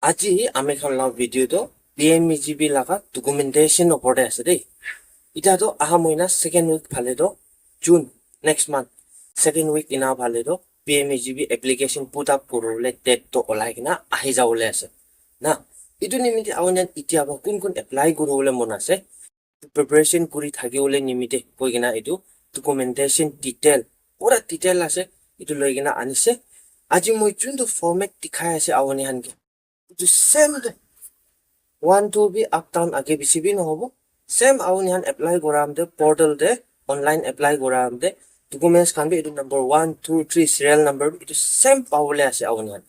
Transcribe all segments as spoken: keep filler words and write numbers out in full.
Aji ami khan la video toh P M E G B laga documentation opor te ase dei. Itya toh aha moina second week phale toh June next month second week ena phale toh P M E G B application put up kuribole date toh olai kena ahi jabole ase. Na, itu nimite awareness itya ba kun kun apply kuribole mon ase. Preparation kuri thakibole nimite koi kena itu documentation detail, pura detail ase, itu loi kena anise. Aji moi juntu format dikhai ase awani khan ke, itu same tu one two bi up down age bishi bi nohobo. Same awani khan apply kora amte portal te, online apply kora amte documents khan bi itu number one two three serial number bi itu same pabole ase awani khan.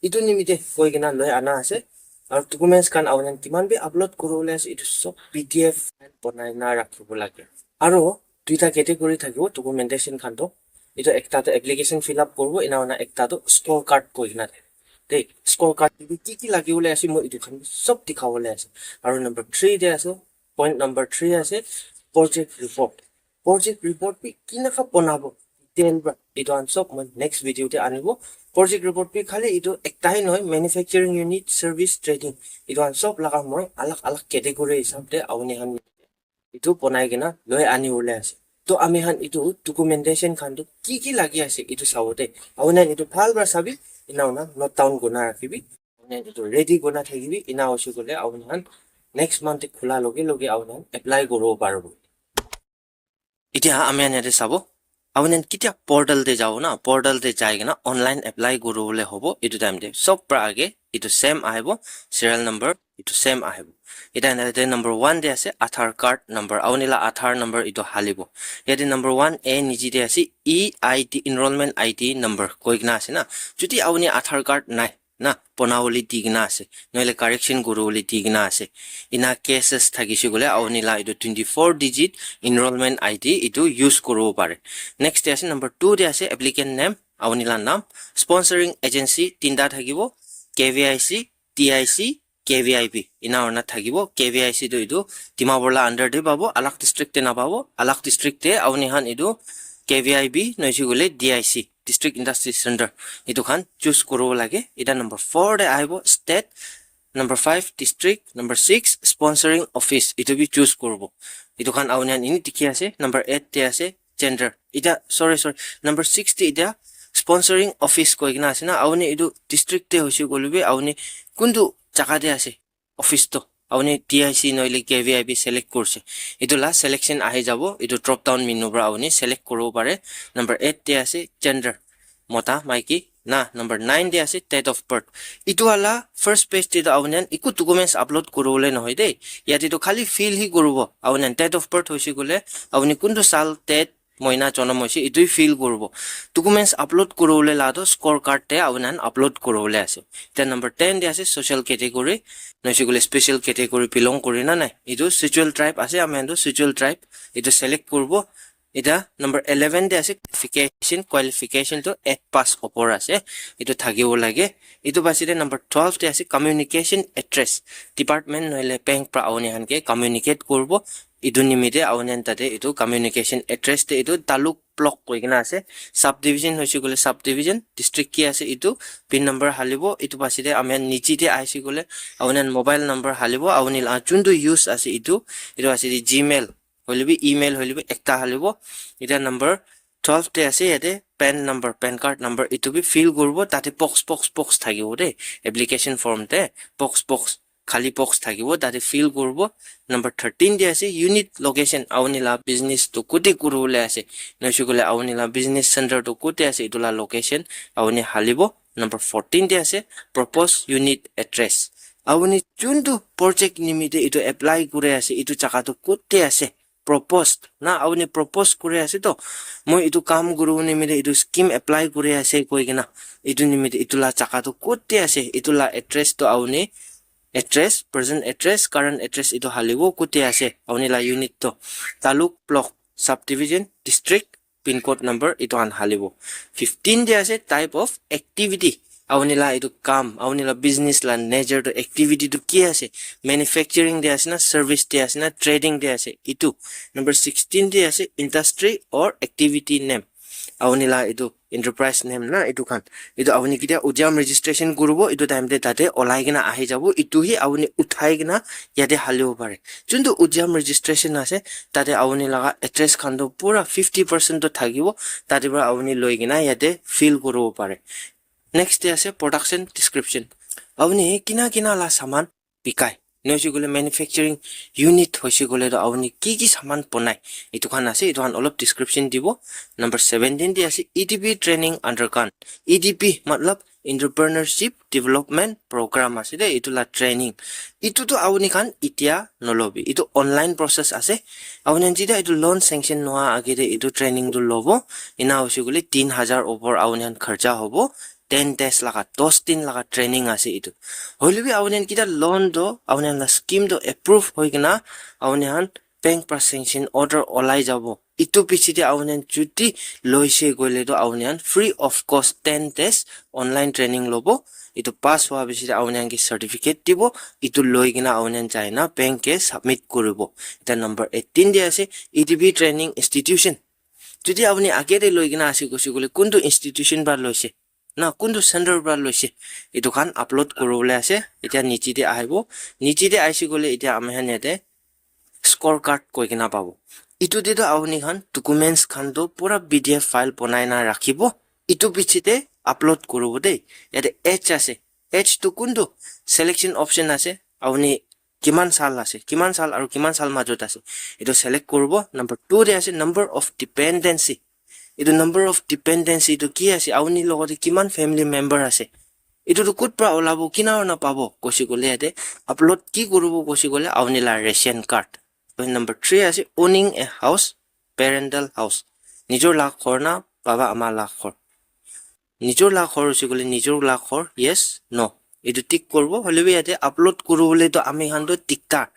Itu nimite koi kena loi ana ase. Aru documents khan awani khan kiman bi upload kuribole ase itu sob P D F banai na rakhibo lage. Aru duita category thakibo documentation khan toh. Itu ekta toh application fill up kuribo, ena hoina ekta toh score card koi kena thake. Te score card te bi ki ki lagibole ase moi itu khan sob dikhabole ase. Aru number three te ase, point number three ase, project report. Project report bi kinaka banabo detail pra itu khan sob moi next video te anibo. Project report bi khali itu ekta hi nohoi, manufacturing unit, service, trading, itu khan sob laga moi alag alag category hisab te awani khan itu banai kena loi anibole ase. To ami khan itu documentation khan tu ki ki lagi ase itu sabo te. Awani khan itu bhal pra sabi, ena hoina note down kurina rakhibi. Awani khan itu ready kurina thakibi, ena hoise koile awani khan next month te khula loge loge awani khan apply kuribo paribo. Itya ami khan yate sabo, awani khan ketia portal te jabo na, portal te jai kena online apply kuribole hobo. Itu time te sob pra age itu same ahibo, serial number itu same ahibo. Itya yate number one te ase Aadhaar card number, awani la Aadhaar number itu halibo. Yate number one A niche te ase E I D, enrollment I D number koi kena ase na. Jodi awani Aadhaar card nai na, banabole di kena ase, nohole correction kuribole di kena ase, ena cases thakise koile awani la itu twenty four digit enrollment I D itu use kuribo pare. Next te ase number two te ase applicant name, awani la nam, sponsoring agency tinta thakibo, K V I C, T I C, K V I B, ena hoina thakibo. K V I C tu itu Dimapur la under te pabo, alag district te napabo. Alag district te awani khan itu K V I B nohoi koile D I C, District Industry Center, itu khan choose kuribo lage. Itya number four te ahibo state, number five district, number six sponsoring office, itu bi choose kuribo. Itu khan awani khan ini dikhi ase. Number eight te ase gender. Itya, sorry, sorry, number six te itya sponsoring office koi kena ase na. Awani itu district te hoise koile bi awani kuntu jaga te ase office to, awani T I C nohole K V I B select kurse, itu la selection ahi jabo. Itu drop down menu pra awani select kuribo pare. Number eight te ase gender, mota, maiki, na. Number nine te ase date of birth. Itu wala first page te to awani khan eku documents upload kuribole nohoi de. Yate to khali fill hi kuribo. Awani khan date of birth hoise koile awani kuntu sal, date, moina, jonom hoise, itu fill kuribo. Documents upload kuribole la to score card te awani khan upload kuribole ase. Then number ten te ase social category, nohoi koile special category belong kuri na nai. Itu schedule tribe ase, ami khan to schedule tribe, itu select kuribo. Itya number eleven te ase qualification, qualification to eight pass opor ase, itu thakibo lage. Itu pasite number twelve te ase communication address, department nohole bank pra awani khan ke communicate kuribo. Itu nimite awani khan tate itu communication address te itu taluk block koi kena ase. Subdivision hoise koile subdivision, district ki ase itu, pin number halibo. Itu pasite ami khan niche te ahise koile awani khan mobile number halibo, awani la juntu use ase itu, itu ase Gmail, hoile bi email hoile bi ekta halibo. Itya number twelve te ase, yate pan number, pan card number, itu bi fill kuribo. Tate box, box, box thakibo de, application form te box, box, khali box thakibo, tate fill kuribo. Number thirteen te ase unit location, awani la business tu kote kuribole ase, nohoi koile awani la business center tu kote ase, itu la location awani halibo. Number fourteen te ase proposed unit address, awani juntu project nimite itu apply kuri ase, itu jaga tu kote ase, proposed na, awani propose kuri ase to, moi itu kam kuribo nimite, itu scheme apply kuri ase koi kena, itu nimite itu la jaga tu kote ase, itu la address to awani address, present address, current address itu halibo, kote ase awani la unit to, taluk, block, subdivision, district, pin code number itu khan halibo. Fifteen te ase type of activity, awani la itu kam, awani la business la nature to, activity tu ki ase, manufacturing te ase na, service te ase na, trading te ase, itu. Number sixteen te ase industry or activity name, Auni la etu enterprise name na etu khan. Etu auni ketia Udyam registration kuribo, etu time te tate olai kena ahi jabo, etu hi auni uthai kena yate halibo pare. Juntu Udyam registration ase, tate auni laga address khan to pura fifty percent to thakibo, tate para auni loi kena yate fill kuribo pare. Next te ase production description. Auni kina kina la saman bikai. Noise koile manufacturing unit hoise koile to auni ki ki saman bonai, etu khan ase, etu khan olop description dibo. Number seventeen te ase E D P training undergone. E D P matlab Entrepreneurship Development Program ase de, etu la training. Etu to auni khan itia nolobi. Etu online process ase. Auni khan jida etu loan sanction noa age de etu training to lobo. Ena hoise koile tin hajar opor auni khan kharcha hobo. Ten days laga, dos din laga training ase etu. Hoile bi auni khan kita loan to, auni khan la scheme to approve hoi kena, auni khan bank pra sanction order olai jabo. Etu piche te auni khan chuti loise koile to auni khan free of cost ten days online training lobo. Etu pass hua piche te auni khan ke certificate dibo. Etu loi kena auni khan jai na bank ke submit kuribo. Eta number eighteen te ase, E D P training institution. Jodi auni age te loi kena ase koise koile kuntu institution pra loise, na kuntu center pra loise, etu khan upload kuribole ase. Etia niche te ahibo, niche te aise koile etia ami khan yate score card koi kena pabo. Etu te to auni khan documents khan to pura P D F file bonai na rakhibo. Etu piche te upload kuribo de. Yate age ase, age to kuntu selection option ase, auni kiman sal ase, kiman sal aru kiman sal majot ase, etu select kuribo. Number two te ase number of dependency. Etu number of dependency etu ki ase, auni logote kiman family member ase, etu tu kut pra olabo, kina hona pabo koise koile yate upload ki kuribo koise koile auni la ration card. Number three ase owning a house, parental house. Nijor la ghor na baba ama la ghor. Nijor la ghor hoise koile nijor la ghor, yes, no. Etu tick kuribo, hoile bi yate upload kuribole to ami khan to diktar.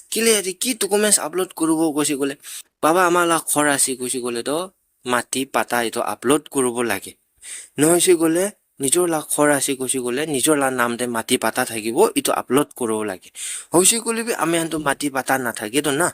Kile yate ki documents upload kuribo koise koile, baba ama la ghor ase koise koile to mati pata etu upload kuribo lage. Nohoise koile nijor la ghor ase koise koile nijor la naam te mati pata thakibo, etu upload kuribo lage. Hoise koile bi ami khan to mati pata nathake to na.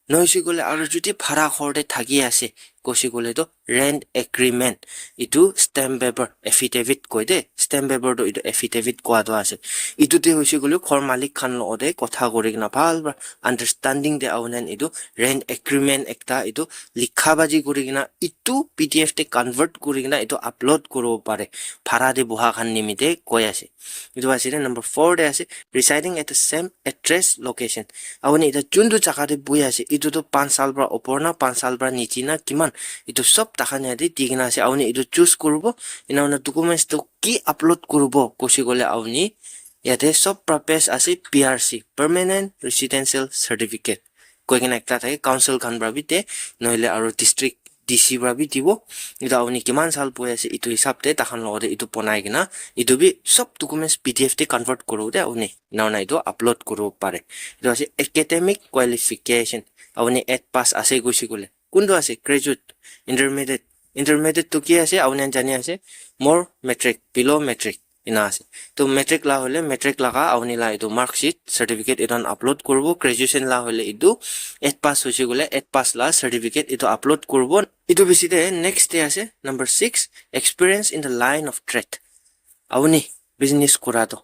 Nohoise koile aru jodi bhara ghor te thaki ase koise koile to rent agreement, etu stamp paper, affidavit koi de, stamp paper to etu affidavit koa to ase. Etu te hoise koile ghor malik khan logote kotha kuri kena bhal pra understanding te auni khan etu rent agreement ekta etu likha baji kuri kena etu P D F te convert kuri kena etu upload kuribo pare. Bhara te boha khan nimite koi ase. Etu ase de number four te ase residing at the same address location. Auni eta juntu jaga te buhi ase, etu tu panch sal pra opor na, panch sal pra niche na, kiman, etu sob takhan yate di kena ase. Auni etu choose kuribo, ena hoina documents tu ki upload kuribo koise koile auni yate sob pra best ase P R C, Permanent Residential Certificate, koi kena ekta thake, council khan pra bi de, nohoile aru district D C pra bi dibo. Etu auni kiman sal buhi ase, etu hisab te takhan logote etu bonai kena, etu bi sob documents P D F te convert kuribo de auni. Ena hoina etu upload kuribo pare. Etu ase academic qualification. Auni eight pass ase koise koile. Kuntu ase graduate, intermediate. Intermediate to ki ase, auni khan jani ase, more matric, below matric. Ena ase. To matric la hoile, matric laga auni la etu mark sheet, certificate etu khan upload kuribo. Graduation la hoile etu eight pass hoise koile, eight pass la certificate etu upload kuribo. Etu piche te next te ase, number six, experience in the line of trade. Auni business kura to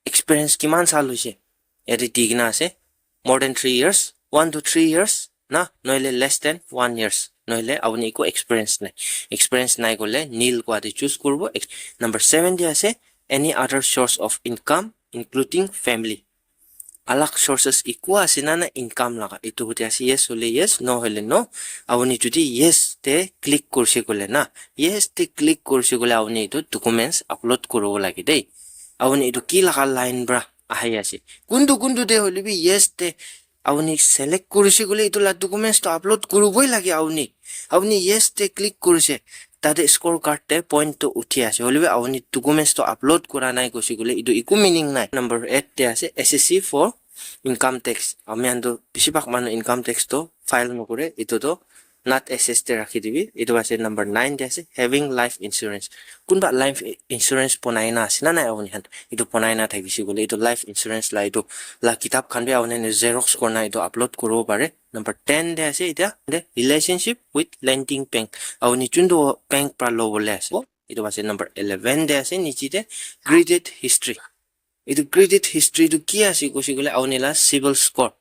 experience kiman sal hoise, yate di kena ase, more than three years, one to three years, na, nohoile less than one years, nohoile auni eku experience nai. Experience nai koile nil koa te choose kuribo. Ex-, number seven te ase, any other source of income, including family. Alag sources eku ase na na income laga, etu hote ase yes hoile yes, no hoile no. Auni jodi yes te click kurise koile na, yes te click kurise koile auni etu documents upload kuribo lage de. Auni etu ki laga line pra ahi ase, kuntu kuntu te hoile bi yes te auni select kurise koile etu la documents to upload kuriboi lage auni. Auni yes te click kurise, tate score card te point to uthi ase, hoile bi auni documents to upload kura nai koise koile etu eku meaning nai. Number eight te ase S S C for income tax. Ami khan to bisi bhag manu income tax to file nokore, etu to not assessed te rakhi dibi. Etu ase number nine te ase, having life insurance. Kunba life i- insurance bonai na ase na nai apuni khan? Etu bonai na thakise koile, etu life insurance la etu la kitab khan bi apuni khan xerox kurina etu upload kuribo pare. Number ten te ase, etia te relationship with lending bank. Apuni juntu bank pra lobole ase, etu ase number eleven te ase, niche te credit history. Etu credit history tu ki ase koise koile, apuni la CIBIL score.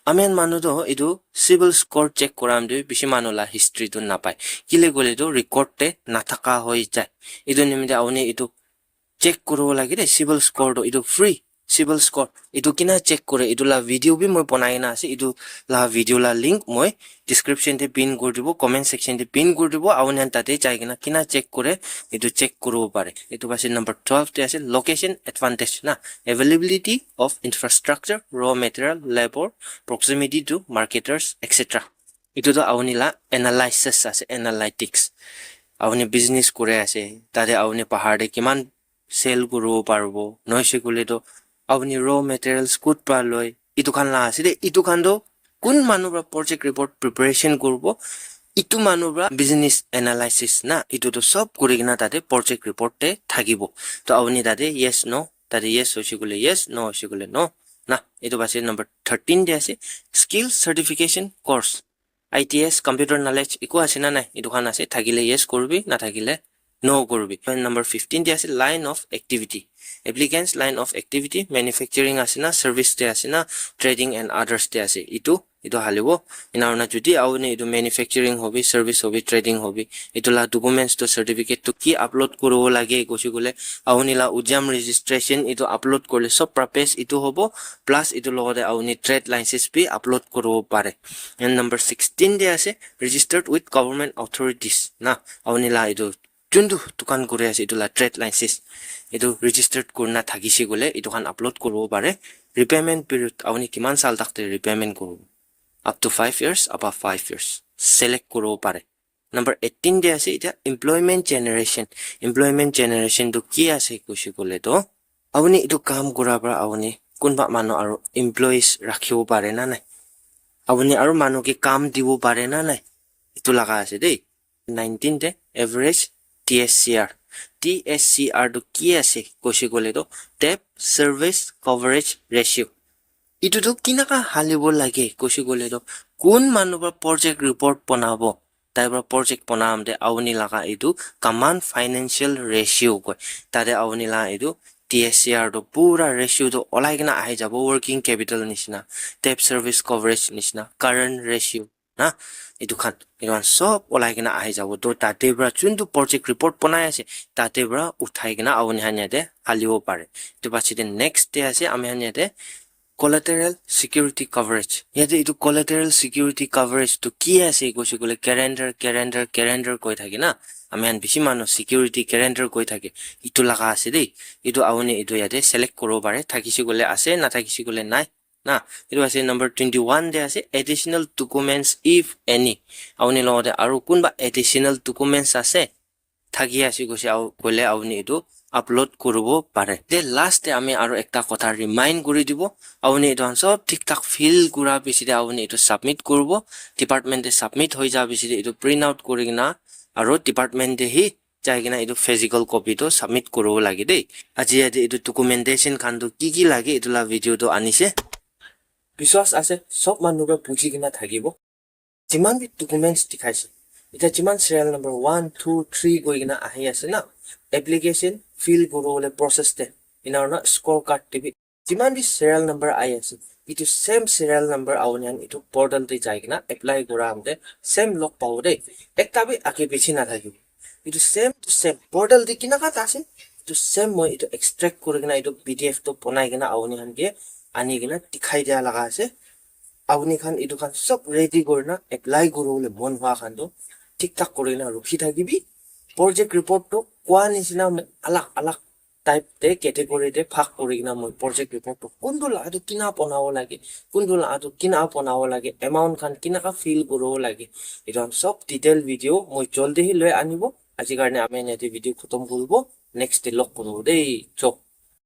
Ami khan manu toh etu CIBIL score check kura tu bishi manu la history tu napai. Kile koile tu record te nathaka hoi jai. Etu nimite apuni etu check kuribo lage de, CIBIL score tu etu free. CIBIL score etu kina check kore, etu la video bi moi bonai na ase. Etu la video la link moi description te pin kuri dibo, comment section te pin kuri dibo. Apuni khan tate jai kena kina check kore, etu check kuribo pare. Etu ase number twelve te ase, location advantage na, availability of infrastructure, raw material, labor, proximity to marketers, et cetera. Etu tu apuni la analysis ase, analytics. Apuni business kore ase, tate apuni bahar te kiman sell kuribo paribo, noise koile tu apuni raw materials kut pra loi, etu khan la ase de. Etu khan tu kun manu pra project report preparation kuribo, etu manu pra business analysis na, etu tu sob kuri kena tate project report te thakibo. To apuni tate yes, no, tate yes hoise koile yes, no hoise koile no na. Etu ase number thirteen te ase, skill certification course. I T S, computer knowledge eku ase na nai? Etu khan ase, thakile yes kuribi, nathakile no kuribi. Then number fifteen te ase line of activity. Applicants line of activity, manufacturing ase na, service te ase na, trading and others te ase. Etu, etu halibo. Ena hoina jodi apuni etu manufacturing hobi, service hobi, trading hobi, etu la documents to certificate to ki upload kuribo lage koise koile, apuni la Udyam registration etu upload korile sob pra best etu hobo, plus etu logote apuni trade license bi upload kuribo pare. And number sixteen te ase registered with government authorities na, apuni la etu juntu dukan kuri ase etu la trade license etu registered kurina thakise koile etu khan upload kuribo pare. Repayment period apuni kiman sal tak te repayment kuribo, up to five years, above five years select kuribo pare. Number eighteen te ase etia employment generation. Employment generation tu ki ase koise koile to, apuni etu kam kura pra apuni kunba manu aru employees rakhibo pare na nai? Apuni aru manu ke kam dibo pare na nai? Etu laga ase de. Nineteen te average T S C R. T S C R tu ki ase koise koile to, debt service coverage ratio. Etu tu kinaka halibo lage koise koile to, kun manu pra project report bonabo, tai pra project bonam te apuni laga etu common financial ratio koi. Tate apuni la etu T S C R tu pura ratio tu olai kena ahi jabo, working capital nishina, debt service coverage nishina, current ratio na, etu khan, etu khan sob olai kena ahi jabo. To tate pra juntu project report bonai ase, tate pra uthai kena apuni khan yate halibo pare. Etu pachete next te ase, ami khan yate collateral security coverage. Yate etu collateral security coverage tu ki ase koise koile, guarantor, guarantor, guarantor koi thake na. Ami khan bishi manu security guarantor koi thake. Etu laga ase de. Etu apuni etu yate select kuribo pare. Thakise koile ase, nathakise koile nai. Na, etu ase number twenty-one te ase, additional documents if any. Apuni logote aru kunba additional documents ase, thaki ase koise, au-, koile apuni etu upload kuribo pare. De last te ami aru ekta kotha remind kuri dibo, apuni etu khan sob thik thak fill kura piche te apuni etu submit kuribo, department te submit hoi ja piche te etu print out kuri kena aru department te hi jai kena etu physical copy tu submit kuribo lage de. Aji yate etu documentation khan tu ki ki lage etu la video tu anise. Biswas ase sob manu para buji kena thakibo. Jiman bi documents dikhaise, eta jiman serial number one, two, three koi kena ahi ase na, application fill kuribole process te, ena hoina score card te bi jiman bi serial number ahi ase, etu same serial number apuni khan etu portal te jai kena apply kura te same log pabo de, ekta bi age piche na thakibo. Etu same to same portal te kinaka ase, etu same moi etu extract kuri kena etu P D F to banai kena apuni khan ke ani kena dikhai dia laga ase. Apuni khan etu khan sob ready kuri na apply kuribole mon hua khan to thik thak kuri kena rukhi thakibi. Project report to kua nishina alag alag type te category te bhag kuri kena moi project report to kuntu laga to kina banabo lage, kuntu laga to kina banabo lage, amount khan kinaka fill kuribo lage, etu khan sob detail video moi jaldi hi loi anibo. Aji karne ami khan yate video khatam kuribo, next te log kuribo de, chok.